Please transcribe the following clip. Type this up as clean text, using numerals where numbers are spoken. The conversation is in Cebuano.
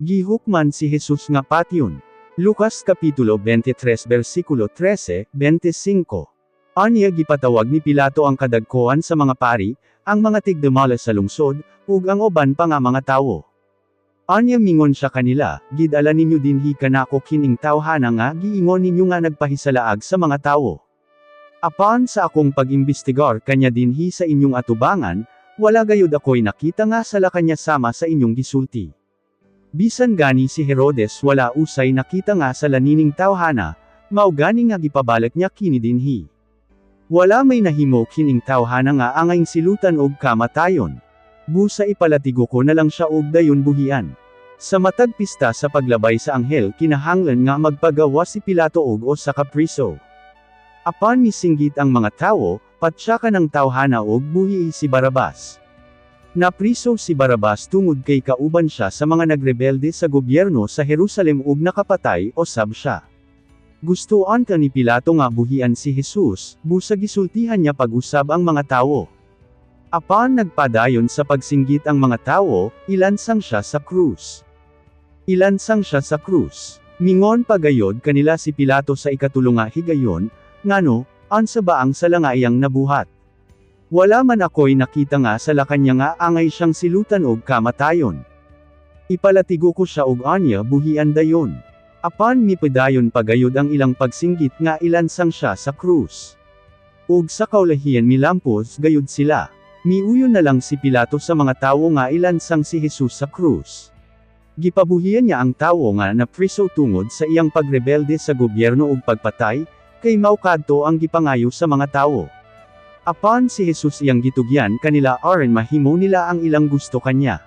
Gihukman si Jesus nga patyon. Lucas Kapitulo 23 versikulo 13, 25. Anya gipatawag ni Pilato ang kadagkoan sa mga pari, ang mga tigdumala sa lungsod, ug ang uban pa nga mga tawo. Anya mingon siya kanila, "Gidala ninyo dinhi kanako kining tawhana nga giingon ninyo nga nagpahisalaag sa mga tawo. Apan sa akong pag-imbestigar kanya dinhi sa inyong atubangan, wala gayud ako'y nakita nga sala kanya sama sa inyong gisulti. Bisan gani si Herodes wala usay nakita nga sala nining tawhana, mao gani nga gipabalik niya kini dinhi. Wala may nahimo kining tawhana nga angayng silutan og kamatayon. Busa ipalatigo ko na lang siya og dayon buhian." Sa matag pista sa paglabay sa anghel kinahanglan nga magpagawa si Pilato og usa ka priso. Apan misinggit ang mga tawo, "Patyaka ang tawhana og buhii si Barabas." Napriso si Barabas tungod kay kauban siya sa mga nagrebelde sa gobyerno sa Jerusalem ug nakapatay osab siya. Gusto unta ni Pilato nga buhian si Jesus, busa gisultihan niya pag-usab ang mga tawo. Apan nagpadayon sa pagsinggit ang mga tawo, "Ilansang siya sa krus. Ilansang siya sa krus." Mingon pagayod kanila si Pilato sa ikatulo nga higayon, "Ngano, unsa ba ang sala nga iyang nabuhat? Wala man ako'y nakita nga sala kanya nga angay siyang silutan og kamatayon. Ipalatigo ko siya og anya buhian dayon." Apan mipadayon pagayod ang ilang pagsinggit nga ilansang siya sa krus. Ug sa kaulahian milampos gayud sila. Miuyon na lang si Pilato sa mga tawo nga ilansang si Jesus sa krus. Gipabuhian niya ang tawo nga napriso tungod sa iyang pagrebelde sa gobyerno ug pagpatay, kay mao kadto ang gipangayo sa mga tawo. Apan si Jesus iyang gitugyan kanila aron mahimo nila ang ilang gusto kanya.